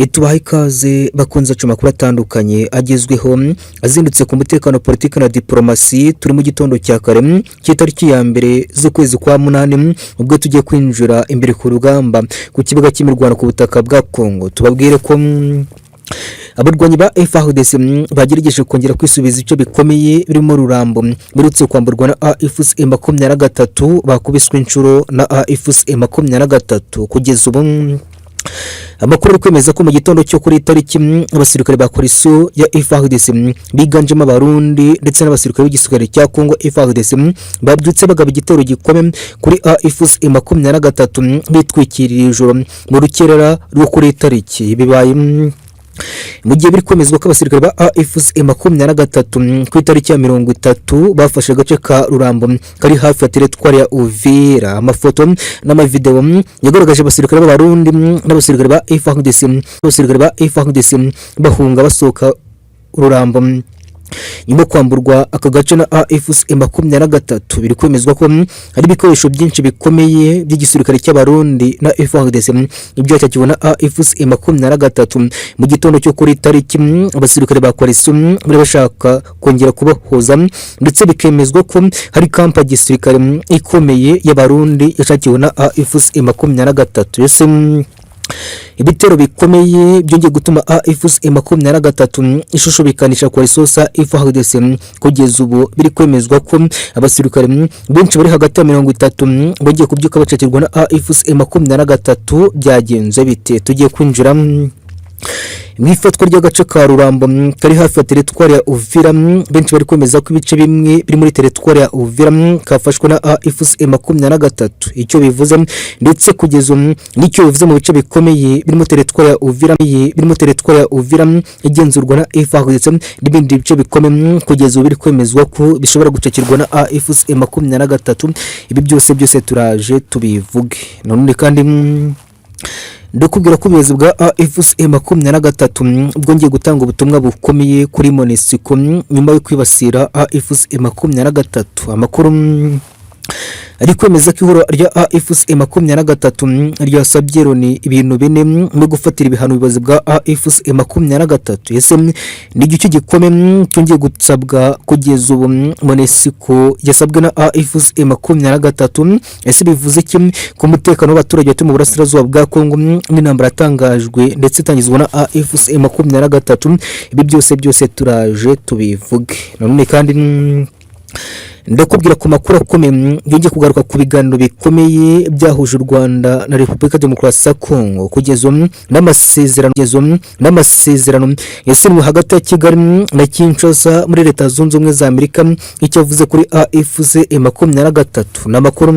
Tubaha ikaze bakunze aca amakuru atandukanye agezweho azindutse ku mutekano, politiki na diporomasi. Turi mu gitondo cya kare cy'itariki ya 1 z'ukwezi kwa 8, ubwo tugiye kwinjira imbere ku rugamba ku kibuga cy'imirwano ku butaka bwa Kongo. Tubabwire ko abarwanyi ba FARDC bagerageje kongera kwisubiza ibice bikomeye birimo Rurambo birutse kwamburwa na AFC M23, bakubiswe inshuro na AFC M23. Kugeza ubu amakuru ari kwemeza ko mu gitondo cyo kuri tariki abasirikare ba coalition ya FARDC biganjemo Abarundi ndetse n'abasirikare b'igisirikare cya Congo FARDC babyutse bagaba igitero gikomeye kuri AFC M23 bitwikiriye ijoro mu rukerera rwo kuri tariki. Bibaye mu gihe biri kwemezwa ko abasirikare ba AFC M23 ku itariki ya 30 bafashe agace ka Rurambo kari hafi ya teritwari ya Uvira. Amafoto n'amavideo yagaragaje abasirikare b'Abarundi n'abasirikare ba FARDC, abasirikare ba FARDC bahunga basohoka Rurambo nyuma yo kwamburwa aka gace na AFC M23. Biri kwemezwa ko hari ibikoresho byinshi bikomeye by'igisirikare cy'Abarundi na FARDC ibyo na AFC M23. Mu gitondo cyo kuri tariki abasirikare ba coalition bari bashaka kongera kubahoza, ndetse bikemezwa ko hari kampa gisirikare ikomeye y'Abarundi yashakiwe na AFC M23. Yose ibitero bikomeye byongeye gutuma AFC M23 ishushubikanisha coalition sa FARDC. Kugeza ubu biri kwemezwa ko abasirikare benshi bari hagati ya 30 bagiye kubyuka bacakirwa na AFC M23. Byagenze bite? Tugiye kwinjira mu ifatwa ry'agace ka Rurambo kari hafi ya teritwari ya Uvira. Benshi bari kwemeza ko ibice bimwe biri muri teritwari ya Uvira kafashwe na AFC M23, icyo bivuze ndetse kugeza ubu n'icyo bivuze mu bice bikomeye birimo teritwari ya Uvira, birimo teritwari ya Uvira igenzurwa na FARDC n'ibindi bice bikomeye kugeza ubu biri kwemezwa ko bishobora gucakirwa na AFC M23. Ibi byose byose turaje tubivuge. None kandi ndakubwira ko ubuyobozi bwa AFC M23 bwongeye gutanga ubutumwa bukomeye kuri MONUSCO nyuma yo kwibasira AFC M23. Amakuru ari kwemeza ko ihuriro rya AFC M23 ryasabye Loni ibintu bine no gufatira ibihano ubuyobozi bwa AFC M23. Ese ni igice gikomeye cyongeye gusabwa kugeza ubu MONUSCO yasabwe na AFC M23? Ese bivuze iki ku mutekano w'abaturage batuye mu burasirazuba bwa Kongo n'intambara yatangajwe ndetse itangizwa na AFC M23? Ibi byose byose turaje tubivuge. Nanone kandi ndakubwira ku makuru akomeye yongeye kugaruka ku biganiro bikomeye byahuje u Rwanda na Repubulika Demokarasi ya Kongo kugeza ubu n'amasezerano, kugeza ubu n'amasezerano yasinywe hagati ya Kigali na Kinshasa muri Leta Zunze Ubumwe za Amerika, icyo avuze kuri AFC M23. Ni amakuru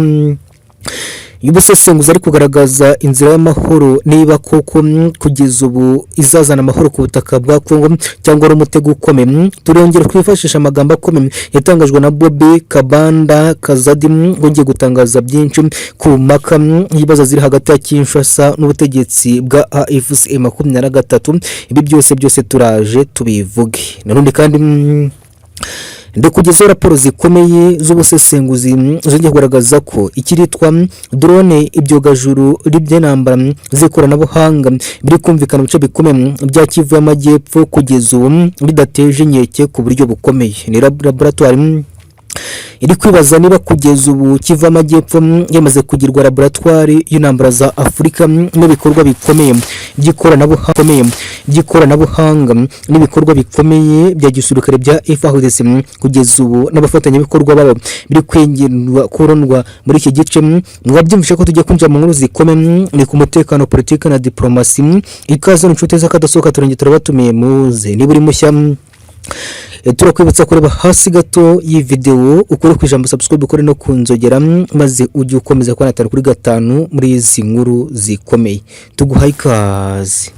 y'ubusesenguzi ari kugaragaza inzira y'amahoro niba koko kugeza ubu izazana amahoro ku butaka bwa Kongo cyangwa ari umutego ukomeye. Turongera twifashisha amagambo akomeye yatangajwe na Bobi Kabanda Kazadi wongeye gutangaza byinshi ku mpaka y'ibibazo ziri hagati ya Kinshasa n'ubutegetsi bwa AFC M23. Ibi byose byose turaje tubivuge. Nanone kandi ndikugezaho raporo zikomeye z'ubusesenguzi zongeye kugaragaza ko ikiritwa drone, ibyogajuru by'intambara z'ikoranabuhanga biri kumvikana mu bice bikomeye bya Kivu y'Amajyepfo kugeza ubu bidateje inkeke ku buryo bukomeye. Ni laboratwari iri kwibaza niba kugeza ubu Kivu y'Amajyepfo yamaze kugirwa laboratwari y'intambara za Afurika n'ibikorwa bikomeye by'ikoranabuhanga n'ibikorwa bikomeye bya gisirikare bya FARDC kugeza ubu n'abafatanyabikorwa babo biri kwengerwa kurondwa muri iki gice. Mwabyumvishe ko tugiye kwinjira mu nkuru zikomeye, ni ku mutekano, politiki na diplomasi. Ikaze inshuti z'akadasohoka, turongeye turabatumiye, muze. Niba uri mushya, turakwibutsa kureba hasi gato y'iyi videwo, ukore ku ijambo subscribe, ukore no ku nzogera, maze ujye ukomeza kubona 5 kuri 5 muri izi nkuru zikomeye. Tuguhaye ikaze.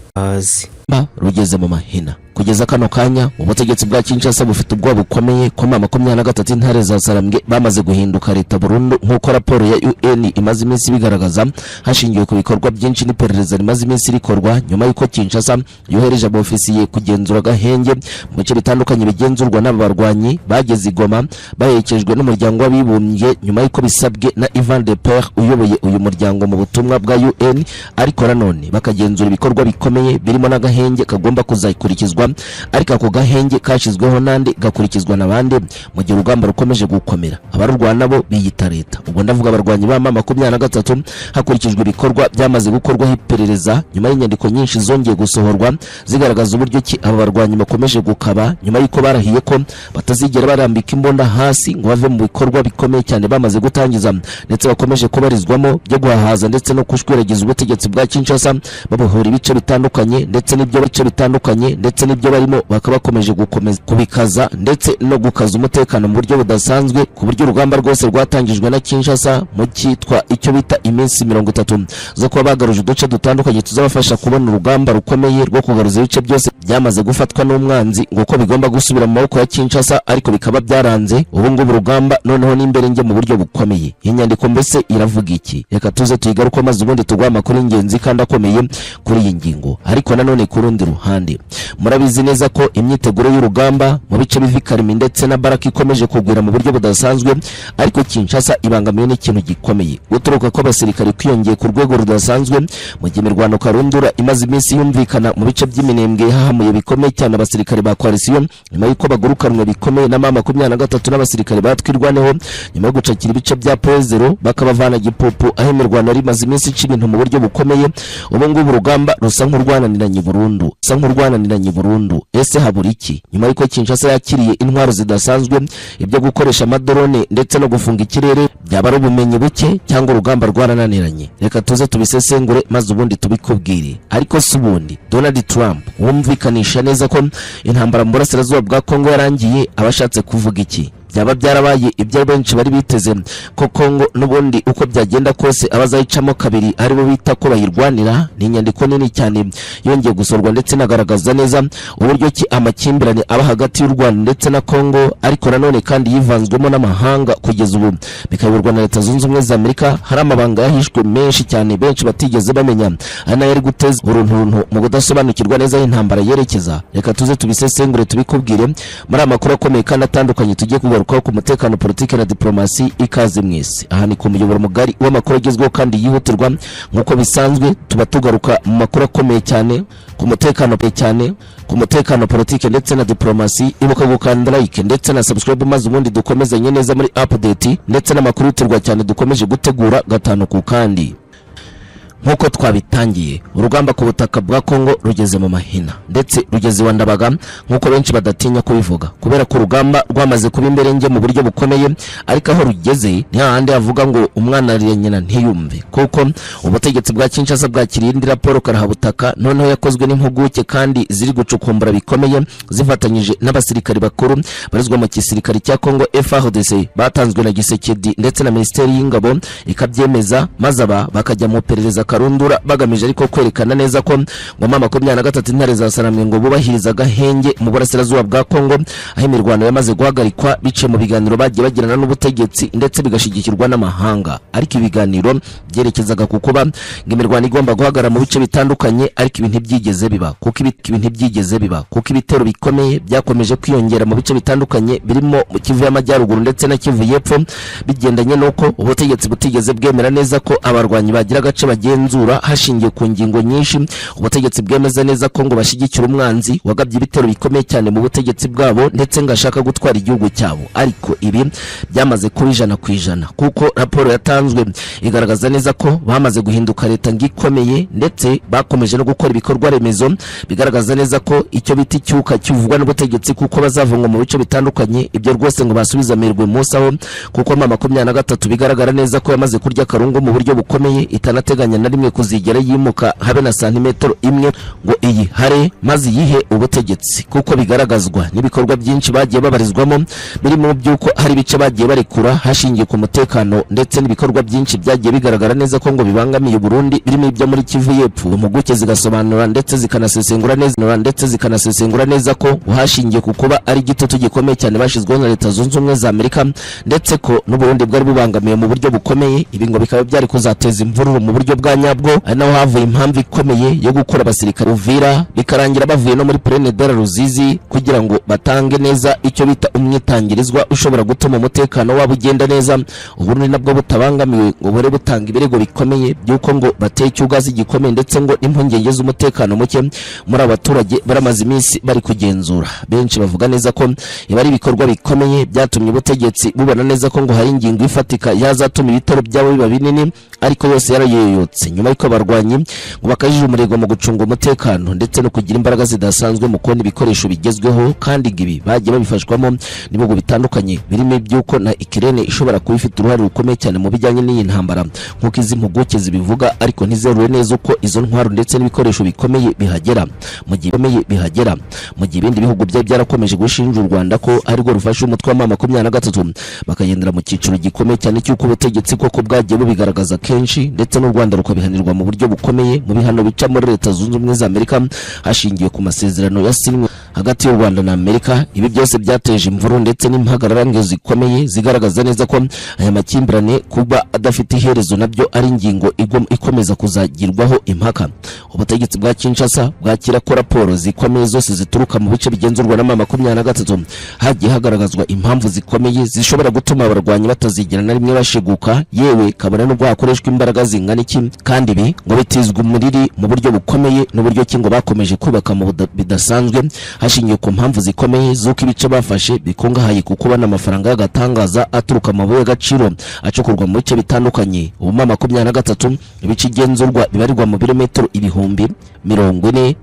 Rugeze mu mahina. Kugeza kano kanya, ubutegetsi bwa Kinshasa bufite ubwoba bukomeye ko M23 Intare za Sarambwe bamaze guhinduka leta burundu, nk'uko raporo ya UN imaze iminsi ibigaragaza, hashingiwe ku bikorwa byinshi n'iperereza rimaze iminsi rikorwa, nyuma y'uko Kinshasa yohereje abofisiye kugenzura agahenge mu bice bitandukanye bigenzurwa n'aba barwanyi. Bageze i Goma baherekejwe n'Umuryango w'Abibumbye, nyuma y'uko bisabwe na Ivan de Per uyoboye uyu muryango mu butumwa bwa UN. Ariko nanone bakagenzura ibikorwa bikomeye birimo n'agahenge kagomba kuzakurikizwa. Ariko ako gahenge kashyizweho nande, gakurikizwa n'abandi, mu gihe urugamba rukomeje gukomera, abarurwana bo biyita leta? Ubwo ndavuga abarwanyi ba M23, hakurikijwe ibikorwa byamaze gukorwaho iperereza nyuma y'inyandiko nyinshi zongeye gusohorwa zigaragaza uburyo ki aba barwanyi bakomeje gukaba, nyuma y'uko barahiye ko batazigera barambika imbunda hasi ngo bave mu bikorwa bikomeye cyane bamaze gutangiza, ndetse bakomeje kubarizwamo byo guhahaza ndetse no kushwiragiza ubutegetsi bwa Kinshasa, babohora ibice bitandukanye ndetse n'ibyo bice bitandukanye ndetse n'ibyo barimo, bakaba bakomeje gukomeza kubikaza ndetse no gukaza umutekano mu buryo budasanzwe, ku buryo urugamba rwose rwatangijwe na Kinshasa mu cyitwa icyo bita iminsi 30 zo kuba bagaruje uduce dutandukanye, tuzabafasha kubona urugamba rukomeye rwo kugaruza ibice byose byamaze gufatwa n'umwanzi, ngo uko bigomba gusubira mu maboko ya Kinshasa, ariko bikaba byaranze. Ubu ngubu urugamba noneho n'imbere njye mu buryo bukomeye. Iyi nyandiko mbese iravuga iki? Reka tuze tuyigaruke, maze ubundi tuguhe amakuru y'ingenzi kandi akomeye kuri iyi ngingo. Ariko nanone ku rundi ruhande, murabizi neza ko imyiteguro y'urugamba mu bice biva i Karimi ndetse na Baraka ikomeje kugwira mu buryo budasanzwe. Ariko Kinshasa ibangamiwe n'ikintu gikomeye, guturuka kw'abasirikare kwiyongeye ku rwego rudasanzwe, mu gihe imirwano karundura imaze iminsi yumvikana mu bice by'Iminembwe, hahamuye bikomeye cyane abasirikare ba coalition, nyuma y'uko bagurukanwe bikomeye na M23 n'abasirikare ba Twirwaneho, nyuma yo gucakira ibice bya Point Zéro, bakabavana Gipupu, aho imirwano yari imaze iminsi ica ibintu mu buryo bukomeye. Ubu ngubu urugamba rusa nk'urwananiranye burundu, rusa nk'urwananiranye burundu. Ese habura iki, nyuma y'uko Kinshasa yakiriye intwaro zidasanzwe, ibyo gukoresha amadrone ndetse no gufunga ikirere? Byaba ari ubumenyi buke cyangwa urugamba rwarananiranye? Reka tuze tubisesengure, maze ubundi tubikubwire. Ariko si ubundi Donald Trump wumvikanisha neza ko intambara mu burasirazuba bwa Kongo yarangiye, aba ashatse kuvuga iki? Byaba byarabaye ibyo benshi bari biteze, ko Kongo n'ubundi uko byagenda kose abazayicamo kabiri aribo bita ko bayirwanira? Ni inyandiko nini cyane yongeye gusorwa, ndetse inagaragaza neza uburyo ki amakimbirane aba hagati y'u Rwanda ndetse na Kongo, ariko nanone kandi yivanzwemo n'amahanga, kugeza ubu bikayoborwa na Leta Zunze Ubumwe za Amerika. Hari amabanga yahishwe menshi cyane benshi batigeze bamenya, ari nayo ari guteza urunturuntu mu kudasobanukirwa neza aho intambara yerekeza. Reka tuze tubisesengure, tubikubwire muri aya makuru akomeye kandi atandukanye tugiye kugarukaho ku mutekano, politiki na diplomasi. Ikaze mwese, aha ni ku muyoboro mugari w'amakuru agezweho kandi yihutirwa. Nk'uko bisanzwe, tuba tugaruka mu makuru akomeye cyane ku mutekano, cyane ku mutekano, politiki ndetse na diplomasi. Ibuka gukanda like ndetse na subscribe, maze ubundi dukomezanye neza muri update ndetse n'amakuru yihutirwa cyane dukomeje gutegura gatanu ku kandi. Nk'uko twabitangiye, urugamba ku butaka bwa Kongo rugeze mu mahina, ndetse rugeze iwa Ndabaga, nk'uko benshi badatinya kubivuga, kubera ko urugamba rwamaze kuba imberenge mu buryo bukomeye. Ariko aho rugeze ni hahandi havuga ngo umwana arira nyina ntiyumve, kuko ubutegetsi bwa Kinshasa bwakiriye indi raporo karahabutaka, noneho yakozwe n'impuguke kandi ziri gucukumbura bikomeye, zifatanyije n'abasirikari bakuru barizwa mu gisirikare cya Kongo FARDC, batanzwe na Tshisekedi ndetse na Minisiteri y'Ingabo ikabyemeza, maze aba bakajya mu iperereza karundura, bagamije ariko kwerekana neza ko ngo M23 Intare za Saramwe ngo bubahiriza agahenge mu burasirazuba bwa Kongo, aho imirwano yamaze guhagarikwa biciye mu biganiro bagiye bagirana n'ubutegetsi, ndetse bigashyigikirwa n'amahanga. Ariko ibiganiro byerekezaga ku kuba ngo imirwano igomba guhagarara mu bice bitandukanye, ariko ibi ntibyigeze biba, kuko ibi ntibyigeze biba, kuko ibitero bikomeye byakomeje kwiyongera mu bice bitandukanye birimo mu Kivu y'Amajyaruguru ndetse na Kivu y'Epfo, bigendanye n'uko ubutegetsi butigeze bwemera neza ko abarwanyi bagira agace bagenzura, hashingiwe ku ngingo nyinshi ubutegetsi bwemeza neza ko ngo bashyigikira umwanzi wagabye ibitero bikomeye cyane mu butegetsi bwabo, ndetse ngo ashaka gutwara igihugu cyabo. Ariko ibi byamaze kuba 100%, kuko raporo yatanzwe igaragaza neza ko bamaze guhinduka leta ngo ikomeye, ndetse bakomeje no gukora ibikorwa remezo bigaragaza neza ko icyo bita icyuka kivugwa n'ubutegetsi, kuko bazavunwa mu bice bitandukanye, ibyo rwose ngo basubize amerwe munsi aho, kuko M23 bigaragara neza ko yamaze kurya akarungu mu buryo bukomeye, itanateganya. na rimwe kuzigera yimuka habe na santimetero imwe ngo iyihare maze iyihe ubutegetsi, kuko bigaragazwa n'ibikorwa byinshi bagiye babarizwamo, birimo by'uko hari ibice bagiye barekura hashingiwe ku mutekano, ndetse n'ibikorwa byinshi byagiye bigaragara neza ko ngo bibangamiye Burundi, birimo ibyo muri Kivu y'Epfo. Impuguke zigasobanura ndetse zikanasesengura neza ko hashingiye ku kuba ari igitutu gikomeye cyane bashyizweho na Leta Zunze Ubumwe za Amerika, ndetse ko n'Uburundi bwari bubangamiwe mu buryo bukomeye. Ibi ngo bikaba byari kuzateza imvururu mu buryo bwa nyabwo, ari naho havuye impamvu ikomeye yo gukura abasirikare Uvira, bikarangira bavuye no muri Plaine de la Ruzizi, kugira ngo batange neza icyo bita umwitangirizwa ushobora gutuma umutekano wabo ugenda neza, Uburundi nabwo butabangamiwe, ngo bure butanga ibirego bikomeye by'uko ngo bateye icyugazi gikomeye, ndetse ngo n'impungenge z'umutekano muke muri abaturage baramaze iminsi bari kugenzura. Benshi bavuga neza ko ibi ari ibikorwa bikomeye byatumye ubutegetsi bubona neza ko ngo hari ingingo ifatika yazatuma ibitaro byabo biba binini, ariko yose yarayoyotse nyuma y'uko abarwanyi ngo bakajije umurego mu gucunga umutekano ndetse no kugira imbaraga zidasanzwe mu kubona ibikoresho bigezweho, kandi ngo ibi bagiye babifashwamo n'ibihugu bitandukanye, birimo iby'uko na Ukraine ishobora kuba ifite uruhare rukomeye cyane mu bijyanye n'iyi ntambara, nk'uko izi mpuguke zibivuga, ariko ntizerure neza uko izo ntwaro ndetse n'ibikoresho bikomeye bihagera, mu gihe ibindi bihugu byari byarakomeje gushinja u Rwanda ko arirwo rufashe umutwe wa M23, bakagendera mu cyiciro gikomeye cyane cy'uko ubutegetsi koko bwagiye bubigaragaza kenshi, ndetse n'u Rwanda rukabihanirwa mu buryo bukomeye mu bihano bica muri Leta Zunze Ubumwe za Amerika, hashingiwe ku masezerano yasinywe hagati y'u Rwanda na Amerika. Ibi byose byateje imvuru ndetse n'impagarara zikomeye, zigaragaza neza ko aya makimbirane kuba adafite iherezo nabyo ari ingingo ikomeza kuzagirwaho impaka. Ubutegetsi bwa Kinshasa bwakira ko raporo zikomeye zose zituruka mu bice bigenzurwa na M23 hagiye hagaragazwa impamvu zikomeye zishobora gutuma abarwanyi batazigera na rimwe basheguka, yewe kabone n'ubwo hakoreshwa imbaraga zingana iki. Kandi ibi ngo bitizwa umuriri mu buryo bukomeye n'uburyo ki ngo bakomeje kubaka mu bidasanzwe, hashingiwe ku mpamvu zikomeye z'uko ibice bafashe bikungahaye ku kubona amafaranga y'agatangaza aturuka mu mabuye y'agaciro acukurwa mu bice bitandukanye. Ubu M23 ibice igenzurwa bibarirwa mu birometero 40,000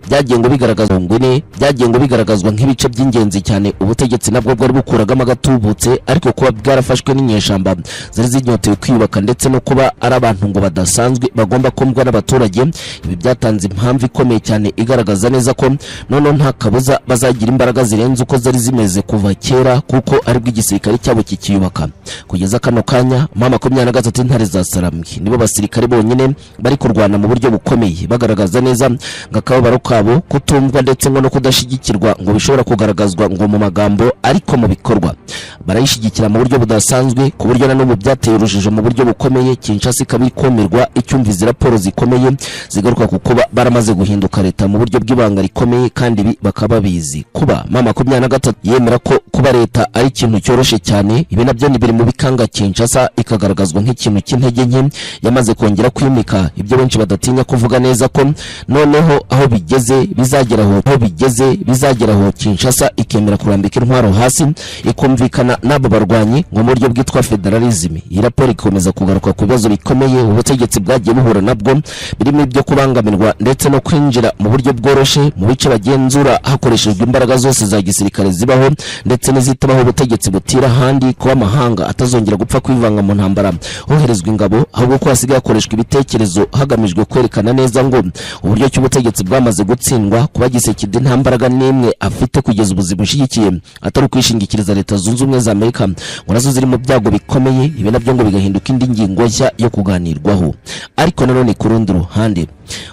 byagiye ngo bigaragazwa nk'ibice by'ingenzi cyane ubutegetsi nabwo bwari bukuragamo agatubutse, ariko kuba bwarafashwe n'inyeshyamba zari zinyotewe kwiyubaka, ndetse no kuba ari abantu ngo badasanzwe bagomba kumvwa n'abaturage, ibi byatanze impamvu ikomeye cyane igaragaza neza ko noneho nta kabuza bazagira imbaraga zirenze uko zari zimeze kuva kera, kuko aribwo igisirikare cyabo kikiyubaka. Kugeza kano kanya, M23 intare za Sarambwe nibo basirikare bonyine bari kurwana mu buryo bukomeye, bagaragaza neza ngo akababaro kabo, kutumvwa ndetse ngo no kudashyigikirwa ngo bishobora kugaragazwa ngo mu magambo, ariko mu bikorwa barayishyigikira mu buryo budasanzwe, ku buryo na n'ubu byateye urujijo mu buryo bukomeye. Kinshasa ikaba ikumirwa icyumva izi raporo zikomeye zigaruka ku kuba baramaze guhinduka leta mu buryo bw'ibanga rikomeye, kandi ibi bakaba babizi. Kuba M23 yemera ko kuba leta ari ikintu cyoroshye cyane, ibi nabyo ni biri mu bikanga Kinshasa, ikagaragazwa nk'ikintu cy'intege nke yamaze kongera kwimika, ibyo benshi badatinya kuvuga neza ko noneho aho bigeze bizageraho Kinshasa ikemera kurambika intwaro hasi, ikumvikana n'abo barwanyi ngo mu buryo bwitwa federalism. Iyi raporo ikomeza kugaruka ku bibazo bikomeye ubutegetsi bwagiye buhura nabwo, birimo ibyo kubangamirwa ndetse no kwinjira mu buryo bworoshye mu bice bagenzura hakoreshejwe imbaraga zose za gisirikare zibaho ndetse n'izitabaho, ubutegetsi butira ahandi, kuba amahanga atazongera gupfa kwivanga mu ntambara hoherezwa ingabo, ahubwo ko hasigaye hakoreshwa ibitekerezo hagamijwe kwerekana neza ngo uburyo cy'ubutegetsi bwamaze gutsindwa, kuba Tshisekedi nta mbaraga n'imwe afite kugeza ubuzima bushyigikiye atari ukwishingikiriza Leta Zunze Ubumwe za Amerika, ngo nazo ziri mu byago bikomeye. Ibi nabyo ngo bigahinduka indi ngingo nshya yo kuganirwaho. Ariko nanone ku rundi ruhande,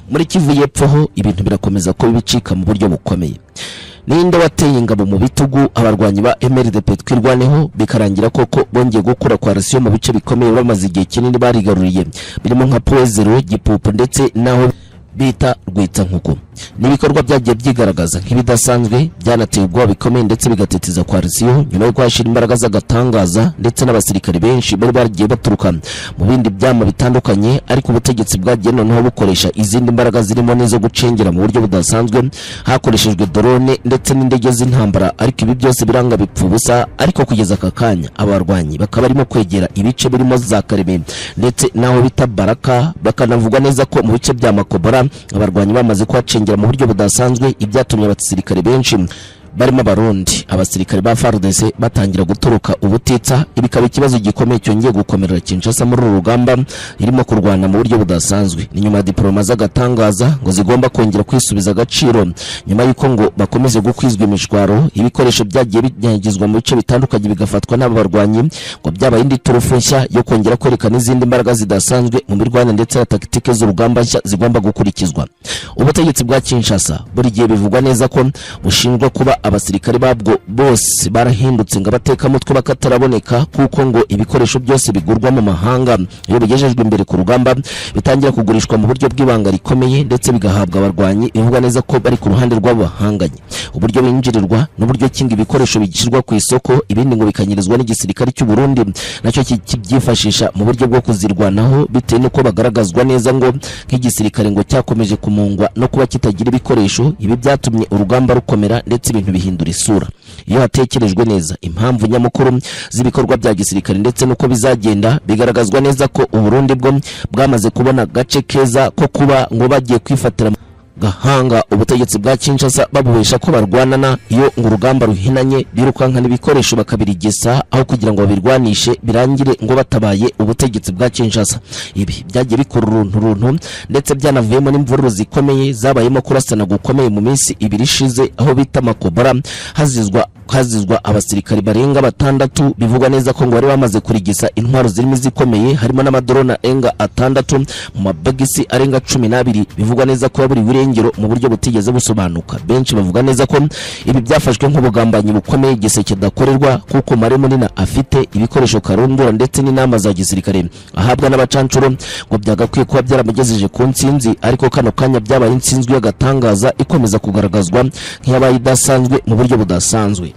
muri Kivu y'Epfo ho ibintu birakomeza kuba bicika mu buryo bukomeye. Ninde wateye ingabo mu bitugu abarwanyi ba MRDP Twirwaneho, bikarangira koko bongeye gukura coalition mu bice bikomeye bamaze igihe kinini barigaruriye, birimo nka Point Zéro, Gipupu ndetse n'aho bita Rwitsankuku? Ni ibikorwa byagiye byigaragaza nk'ibidasanzwe, byanateye ubwoba bikomeye ndetse bigatetiza coalition, nyuma yo kuhashyira imbaraga z'agatangaza ndetse n'abasirikare benshi bari bagiye baturuka mu bindi byama bitandukanye. Ariko ubutegetsi bwagiye noneho bukoresha izindi mbaraga zirimo n'izo gucengera mu buryo budasanzwe, hakoreshejwe drone ndetse n'indege z'intambara, ariko ibi byose biranga bipfa ubusa. Ariko kugeza aka kanya abarwanyi bakaba barimo kwegera ibice birimo za Kareme ndetse n'aho bita Baraka, bakanavugwa neza ko mu bice bya Makobora abarwanyi bamaze kuhacengera mu buryo budasanzwe, ibyatumye abasirikare benshi Barimo Abarundi, abasirikare ba FARDC batangira gutoroka ubutitsa. Bikaba ikibazo gikomeye cyongeye gukomerera Kinshasa muri uru rugamba irimo kurwana mu buryo budasanzwe. Ni nyuma ya diplomasi z'agatangaza ngo zigomba kongera kwisubiza agaciro, nyuma y'uko ngo bakomeze gukwizwa imishwaro, ibikoresho byagiye binyagizwa mu bice bitandukanye bigafatwa n'aba barwanyi, ngo byabaye indi turufu nshya yo kongera kwerekana izindi mbaraga zidasanzwe mu mirwano ndetse na tactique z'urugamba nshya zigomba gukurikizwa. Ubutegetsi bwa Kinshasa buri gihe bivugwa neza ko bushinjwa kuba abasirikare babwo bose barahindutse ngo abatekamutwe bakataraboneka, kuko ngo ibikoresho byose bigurwa mu mahanga, iyo bigejejwe imbere ku rugamba, bitangira kugurishwa mu buryo bw'ibanga rikomeye, ndetse bigahabwa abarwanyi bivugwa neza ko bari ku ruhande rw'abo bahanganye. Uburyo binjirirwa n'uburyo kinga ibikoresho bishyirwa ku isoko, ibindi ngo bikanyirizwa n'igisirikare cy'u Burundi, nacyo kibyifashisha mu buryo bwo kuzirwanaho, bitewe n'uko bagaragazwa neza ngo nk'igisirikare ngo cyakomeje kumungwa no kuba kitagira ibikoresho. Ibi byatumye urugamba rukomera ndetse ibintu bihindura isura. Iyo hatekerejwe neza impamvu nyamukuru z'ibikorwa bya gisirikare ndetse n'uko bizagenda, bigaragazwa neza ko Uburundi bwo bwamaze kubona agace keza ko kuba ngo bagiye kwifatira gahanga ubutegetsi bwa Kinshasa, babuhesha ko barwanana. Iyo ngo urugamba ruhinanye, birukankana ibikoresho bakabirigisa aho kugira ngo babirwanishe birangire ngo batabaye ubutegetsi bwa Kinshasa. Ibi byagiye bikora uruntu runtu, ndetse byanavuyemo n'imvururu zikomeye zabayemo kurasana gukomeye mu minsi 2 ishize, aho bita Makobora, hazizwa abasirikari barenga batandatu, bivugwa neza ko ngo bari bamaze kurigisa intwaro zirimo izikomeye, harimo n'amadrone arenga 6 mu mabagisi arenga 12, bivugwa neza ko yaburiwe irengero mu buryo butigeze busobanuka. Benshi bavuga neza ko ibi byafashwe nk'ubugambanyi bukomeye igiseke dakorerwa, kuko umubare munini afite ibikoresho karundura ndetse n'inama za gisirikare ahabwa n'abacancuro ngo byagakwiye kuba byaramugejeje ku ntsinzi, ariko kano kanya byabaye intsinzwi y'agatangaza ikomeza kugaragazwa nk'iyabaye idasanzwe mu buryo budasanzwe.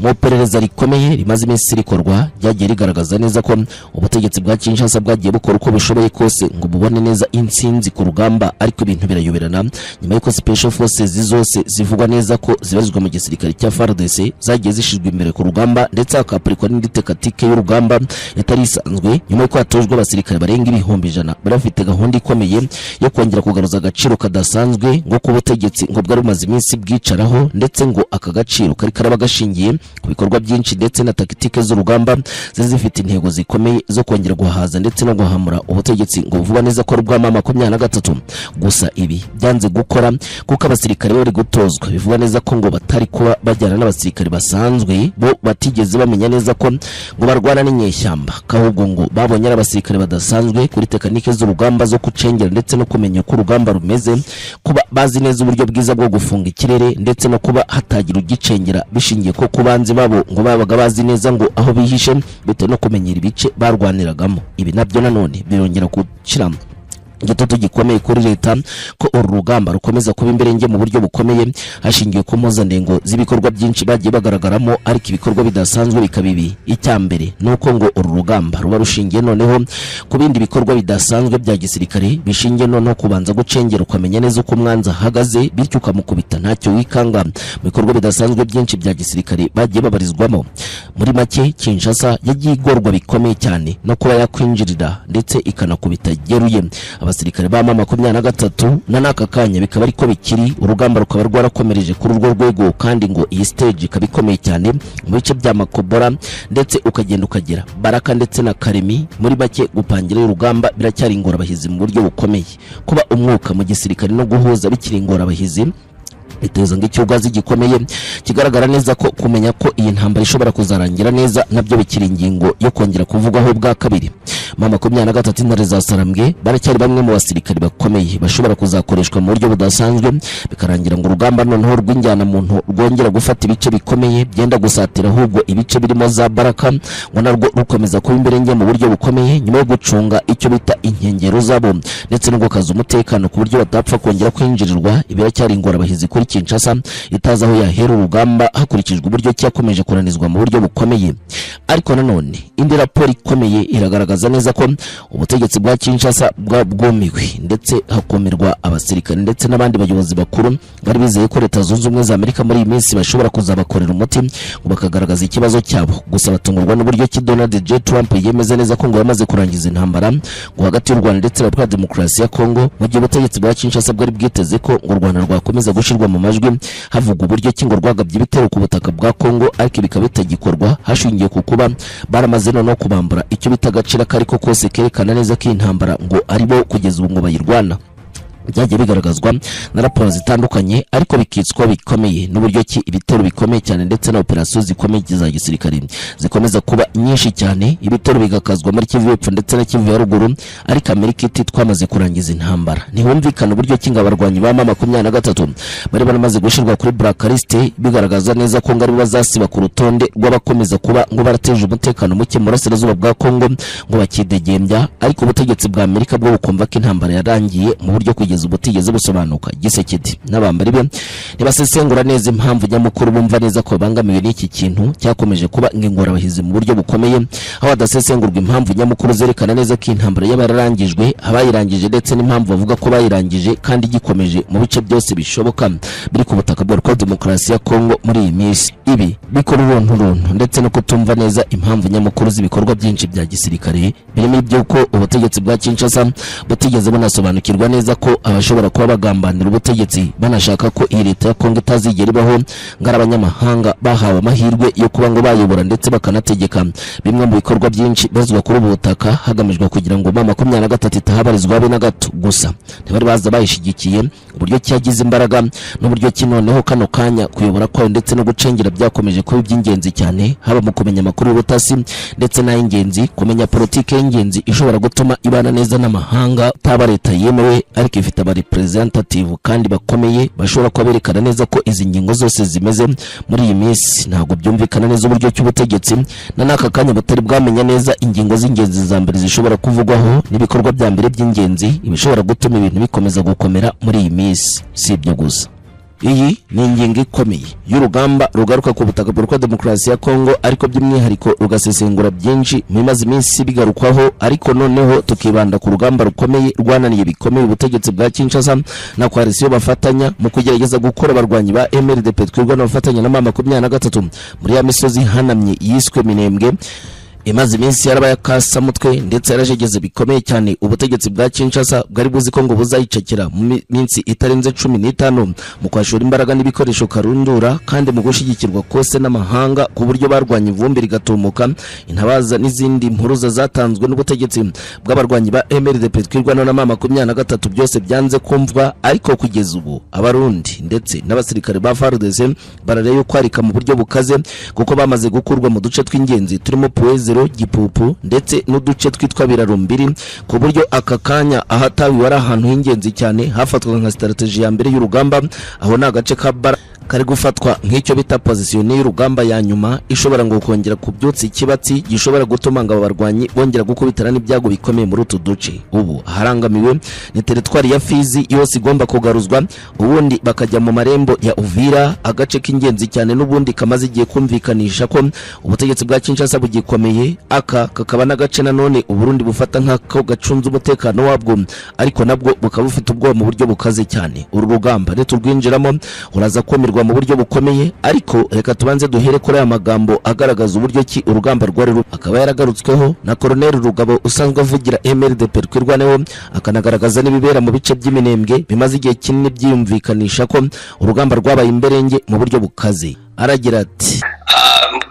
Mu iperereza rikomeye rimaze iminsi rikorwa, ryagiye rigaragaza neza ko ubutegetsi bwa Kinshasa bwagiye bukora uko bushoboye kose ngo bubone neza intsinzi ku rugamba, ariko ibintu birayoberana nyuma y'uko special forces zose zivugwa neza ko zibarizwa mu gisirikare cya FARDC zagiye zishijwe imbere ku rugamba, ndetse hakaparikwa n'indi tactique y'urugamba itari isanzwe, nyuma y'uko hatojwe abasirikare barenga 100,000 bari bafite gahunda ikomeye yo kongera kugaruza agaciro kadasanzwe ngo k'ubutegetsi ngo bwari bumaze iminsi bwicaraho, ndetse ngo aka gaciro kari karaba gashingiye ku bikorwa byinshi ndetse na tactique z'urugamba zari zifite intego zikomeye zo kongera guhaza ndetse no guhamura ubutegetsi ngo buvugwa neza ko ari ubwa M23. Gusa ibi byanze gukora, kuko abasirikare bari gutozwa bivugwa neza ko ngo batari kuba bajyana n'abasirikare basanzwe, bo batigeze bamenya neza ko ngo barwana n'inyeshyamba, ahubwo ngo babonye ari abasirikare badasanzwe kuri technique z'urugamba zo kucengera ndetse no kumenya uko urugamba rumeze, kuba bazi neza uburyo bwiza bwo gufunga ikirere ndetse no kuba hatagira ugicengera, bishingiye ko ku banzi babo ngo babaga bazi neza ngo aho bihishe, bitewe no kumenyera ibice barwaniragamo. Ibi nabyo nanone birongera gushyira igitutu gikomeye kuri leta ko uru rugamba rukomeza kuba imberenge mu buryo bukomeye, hashingiwe ku mpuzandengo z'ibikorwa byinshi bagiye bagaragaramo, ariko ibikorwa bidasanzwe bikaba ibi. Icya mbere ni uko ngo uru rugamba ruba rushingiye noneho ku bindi bikorwa bidasanzwe bya gisirikare, bishingiye noneho kubanza gucengera ukamenya neza uko umwanzi ahagaze, bityo ukamukubita ntacyo wikanga mu bikorwa bidasanzwe byinshi bya gisirikare bagiye babarizwamo. Muri make, Kinshasa yagiye igorwa bikomeye cyane no kuba yakwinjirira ndetse ikanakubita yeruye abasirikare ba M23, na n'aka kanya bikaba ariko bikiri. Urugamba rukaba rwarakomereje kuri urwo rwego, kandi ngo iyi stage ikaba ikomeye cyane mu bice bya Makobora, ndetse ukagenda ukagera Baraka ndetse na Karemi. Muri make, gupangira urugamba biracyari ingorabahizi mu buryo bukomeye. Kuba umwuka mu gisirikare no guhuza bikiri ingorabahizi biteza ngo icyugazi gikomeye kigaragara neza ko kumenya ko iyi ntambara ishobora kuzarangira neza nabyo bikiri ingingo yo kongera kuvugwaho bwa kabiri. M23, intare za Sarambwe, baracyari bamwe mu basirikari bakomeye bashobora kuzakoreshwa mu buryo budasanzwe, bikarangira ngo urugamba noneho rw'injyana muntu rwongera gufata ibice bikomeye byenda gusatira ahubwo ibice birimo za Baraka, ngo narwo rukomeza kuba imberenge mu buryo bukomeye, nyuma yo gucunga icyo bita inkengero zabo ndetse no gukaza umutekano ku buryo batapfa kongera kwinjirirwa. Ibiracyari ingorabahizi kuri Kinshasa itazi aho yahera urugamba, hakurikijwe uburyo cyakomeje kunanizwa mu buryo bukomeye. Ariko nanone indi raporo ikomeye iragaragaza neza neza ko ubutegetsi bwa Kinshasa bwumiwe, ndetse hakumirwa abasirikare ndetse n'abandi bayobozi bakuru bari bizeye ko Leta Zunze Ubumwe za Amerika muri iyi minsi bashobora kuzabakorera umuti, ngo bakagaragaza ikibazo cyabo. Gusa batungurwa n'uburyo ki Donald J Trump yemeza neza ko ngo yamaze kurangiza intambara ngo hagati y'u Rwanda ndetse na Repubulika ya Demokarasi ya Kongo, mu gihe ubutegetsi bwa Kinshasa bwari bwiteze ko ngo u Rwanda rwakomeza gushyirwa mu majwi, havugwa uburyo ki ngo rwagabye ibitero ku butaka bwa Kongo, ariko bikaba bitagikorwa hashingiwe ku kuba baramaze noneho kubambura icyo bita agaciro ako ariko kose kerekana neza ko iyi ntambara ngo aribo kugeza ubu ngo bayirwana. Byagiye bigaragazwa na raporo zitandukanye, ariko bikitswa bikomeye n'uburyo ki ibitero bikomeye cyane ndetse na operasiyo zikomeye za gisirikare zikomeza kuba nyinshi cyane, ibitero bigakazwa muri Kivu y'Epfo ndetse na Kivu ya Ruguru, ariko Amerika iti: "Twamaze kurangiza intambara." Ntihumvikana uburyo ki ngo abarwanyi ba M23 bari baramaze gushyirwa kuri blacklist, bigaragaza neza ko ngo aribo bazasiba ku rutonde rw'abakomeza kuba ngo barateje umutekano muke mu burasirazuba bwa Kongo, ngo bakidegembya, ariko ubutegetsi bwa Amerika bwo bukumva ko intambara yarangiye mu buryo kugeza ubu butigeze busobanuka. Tshisekedi n'abambari be ntibasesengura neza impamvu nyamukuru, bumva neza ko babangamiwe n'iki kintu cyakomeje kuba ingorabahizi mu buryo bukomeye, aho hadasesengurwa impamvu nyamukuru zerekana neza ko intambara yaba yararangijwe, abayirangije ndetse n'impamvu bavuga ko bayirangije kandi igikomeje mu bice byose bishoboka biri ku butaka bwa Repubulika Demokarasi ya Kongo muri iyi minsi. Ibi bikora urunturuntu ndetse no kutumva neza impamvu nyamukuru z'ibikorwa byinshi bya gisirikare, birimo iby'uko ubutegetsi bwa Kinshasa butigeze bunasobanukirwa neza ko abashobora kuba bagambanira ubutegetsi, banashaka ko iyi leta ya Kongo itazigera ibaho, ngo ari abanyamahanga bahawe amahirwe yo kuba ngo bayobora ndetse bakanategeka bimwe mu bikorwa byinshi bazwa kuri ubu butaka, hagamijwe kugira ngo M23 itahabarizwa habe na gato. Gusa ntibari baza bayishyigikiye uburyo cyagize imbaraga n'uburyo ki noneho kano kanya kuyobora kwayo ndetse no gucengera byakomeje kuba iby'ingenzi cyane, haba mu kumenya amakuru y'ubutasi ndetse n'ay'ingenzi, kumenya politike y'ingenzi ishobora gutuma ibana neza n'amahanga. Taba leta yemewe, ariko ifite aba representative kandi bakomeye bashobora kuba berekana neza ko izi ngingo zose zimeze. Muri iyi minsi ntabwo byumvikana neza uburyo cy'ubutegetsi na n'aka kanya butari bwamenya neza ingingo z'ingenzi za mbere zishobora kuvugwaho n'ibikorwa bya mbere by'ingenzi ibishobora gutuma ibintu bikomeza gukomera muri iyi minsi. Si ibyo gusa, iyi ni ingingo ikomeye y'urugamba rugaruka ku butaka bwa Demokarasi ya Kongo, ariko by'umwihariko rugasesengura byinshi mu bimaze iminsi bigarukwaho, ariko noneho tukibanda ku rugamba rukomeye rwananiye bikomeye ubutegetsi bwa Kinshasa na coalition bafatanya mu kugerageza gukora abarwanyi ba MRDP Twirwaneho bafatanya na M23 muri ya misozi ihanamye yiswe Minembwe, imaze iminsi yarabaye akasamutwe ndetse yarajegeze bikomeye cyane. Ubutegetsi bwa Kinshasa bwari buzi ko ngo buzayicakira mu minsi itarenze 15, mu kwashora imbaraga n'ibikoresho karundura kandi mu gushyigikirwa kose n'amahanga, ku buryo barwanya ivumbi rigatumuka. Intabaza n'izindi mpuruza zatanzwe n'ubutegetsi bw'abarwanyi ba MRDP Twirwaneho na M23 byose byanze kumvwa, ariko kugeza ubu Abarundi ndetse n'abasirikare ba FARDC barareba kwarika mu buryo bukaze, kuko bamaze gukurwa mu duce tw'ingenzi turimo Point Zéro, Gipupu ndetse n'uduce twitwa Birarumbiri, ku buryo aka kanya ahatawiwe ari ahantu h'ingenzi cyane hafatwaga nka strategy ya mbere y'urugamba. Aho ni agace ka Bara kari gufatwa nk'icyo bita position y'urugamba ya nyuma ishobora ngo kongera kubyutsa ikibatsi gishobora gutuma ngo aba barwanyi bongera gukubitana n'ibyago bikomeye muri utu duce. Ubu aharangamiwe ni teritwari ya Fizi yose igomba kugaruzwa, ubundi bakajya mu marembo ya Uvira, agace k'ingenzi cyane n'ubundi kamaze igihe kumvikanisha ko ubutegetsi bwa Kinshasa bugikomeye. Aka kakaba n'agace nanone Uburundi bufata nk'ako gacunze umutekano wabwo, ariko nabwo bukaba bufite ubwoba mu buryo bukaze cyane. Uru rugamba niturwinjiramo uraza kumirwa mu buryo bukomeye, ariko reka tubanze duhere kuri aya magambo agaragaza uburyo ki urugamba rwari, akaba yaragarutsweho na Colonel Rugabo usanzwe avugira MRDP Twirwaneho, akanagaragaza n'ibibera mu bice by'Iminembwe bimaze igihe kinini byiyumvikanisha ko urugamba rwabaye imberenge mu buryo bukaze. Aragira ati: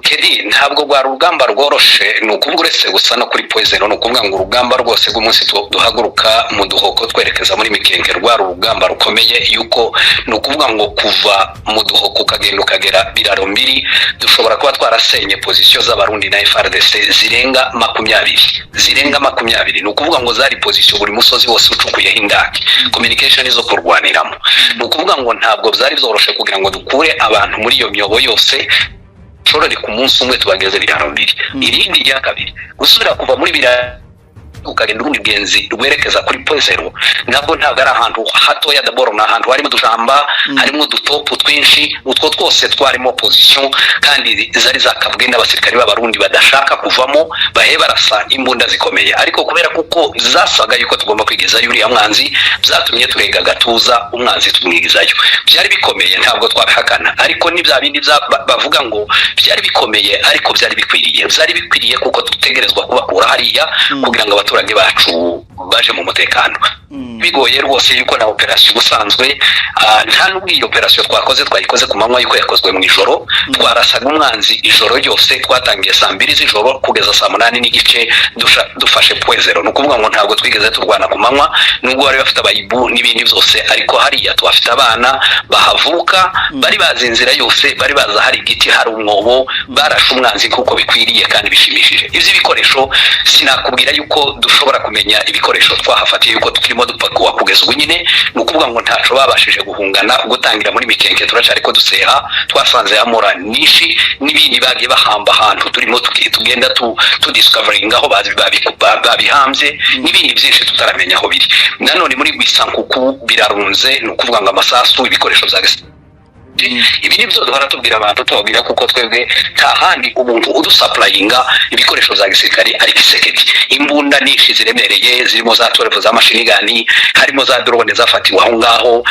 Kedi, ntabwo rwari urugamba rworoshe. Ni ukuvuga uretse gusa no kuri Point Zéro, ni ukuvuga ngo urugamba rwose rw'umunsi duhaguruka mu Duhoko twerekeza muri Mikenke rwari urugamba rukomeye, yuko ni ukuvuga ngo kuva mu Duhoko ukagenda ukagera Biraro Mbiri, dushobora kuba twarasenye position z'Abarundi na FARDC zirenga 20, zirenga 20. Ni ukuvuga ngo zari position, buri musozi wose ucukuyeho indake, communication zo kurwaniramo. Ni ukuvuga ngo ntabwo byari byoroshe kugira ngo dukure abantu muri iyo myobo yose shorore ku munsi umwe tubageze Biraro Mbiri. Irindi rya kabiri, gusubira kuva muri Biraro Ukagenda urundi rugenzi rwerekeza kuri Point Zéro, nabwo ntabwo ari ahantu hatoya. D'abord ni ahantu harimo udushamba, harimo udutopu twinshi, utwo twose twarimo position kandi zari zakabwe n'abasirikari b'Abarundi badashaka kuvamo, bahe barasa imbunda zikomeye. Ariko kubera kuko zasaga yuko tugomba kwigezayo uriya mwanzi, byatumye turega agatuza umwanzi tumwigizayo. Byari bikomeye, ntabwo twabihakana, ariko ni bya bindi bavuga ngo byari bikomeye, ariko byari bikwiriye. Byari bikwiriye kuko dutegerezwa kubakura hariya kugira ngo abaturage bacu baje mu mutekano. Bigoye rwose yuko na operasiyo ubusanzwe, nta n'ubwo iyi operasiyo twakoze twayikoze ku manywa, yuko yakozwe mu ijoro. Twarasaga umwanzi ijoro ryose. Twatangiye saa 2 z'ijoro kugeza saa 8:30 dufashe Point Zéro. Ni ukuvuga ngo ntabwo twigeze turwana ku manywa, nubwo bari bafite abayibu n'ibindi byose, ariko hariya tuhafite abana bahavuka, bari bazi inzira yose, bari bazi hari igiti, hari umwobo. Barashe umwanzi kuko bikwiriye kandi bishimishije. Iby'ibikoresho sinakubwira yuko dushobora kumenya ibikoresho twahafatiye, yuko turimo dupakuwa kugeza ubu nyine. Ni ukuvuga ngo ntaco babashije guhungana. Gutangira muri Mikenke turacyari ko duseha, twasanze amora nyinshi n'ibindi bagiye bahamba ahantu turimo tugenda tudiscovering aho babihambye n'ibindi byinshi tutaramenya aho biri. Nanone muri Rwisankuku birarunze. Ni ukuvuga ngo amasasu, ibikoresho bya ibi ni byo duhora tubwira abantu, tubabwira kuko twebwe nta handi umuntu udusupplyinga ibikoresho bya gisirikare ari Tshisekedi. Imbunda nyinshi ziremereye zirimo za 12 za machine gun, harimo za drone zafatiwe aho ngaho,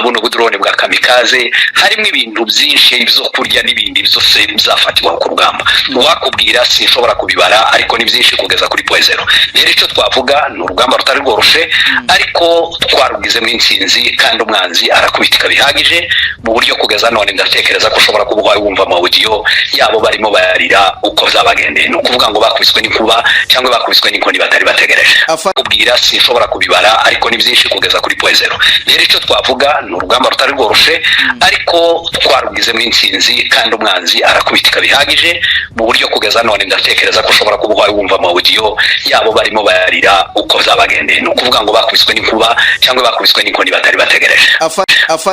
buno budrone bwa kamikaze, harimo ibintu byinshi byo kurya n'ibindi byose byafatiwe aho ku rugamba. Uwakubwira sinshobora kubibara, ariko ni byinshi kugeza kuri Point Zéro. Rero icyo twavuga ni urugamba rutari rworoshe, ariko twarugizemo intsinzi kandi umwanzi arakubitika bihagije mu buryo kugeza none ndatekereza ko ushobora kuba uhaye wumva amawudiyo yabo barimo bayarira uko byabagendeye. Ni ukuvuga ngo bakubiswe n'inkuba cyangwa bakubiswe n'inkoni batari bategereje. Kubwira sinshobora kubibara, ariko ni byinshi kugeza kuri Point Zéro. Rero icyo twavuga ni urugamba rutari rworoshe, ariko twarugizemo intsinzi kandi umwanzi arakubitika bihagije mu buryo kugeza none ndatekereza ko ushobora kuba uhaye wumva amawudiyo yabo barimo bayarira uko byabagendeye. Ni ukuvuga ngo bakubiswe n'inkuba cyangwa bakubiswe n'inkoni batari bategereje. Afa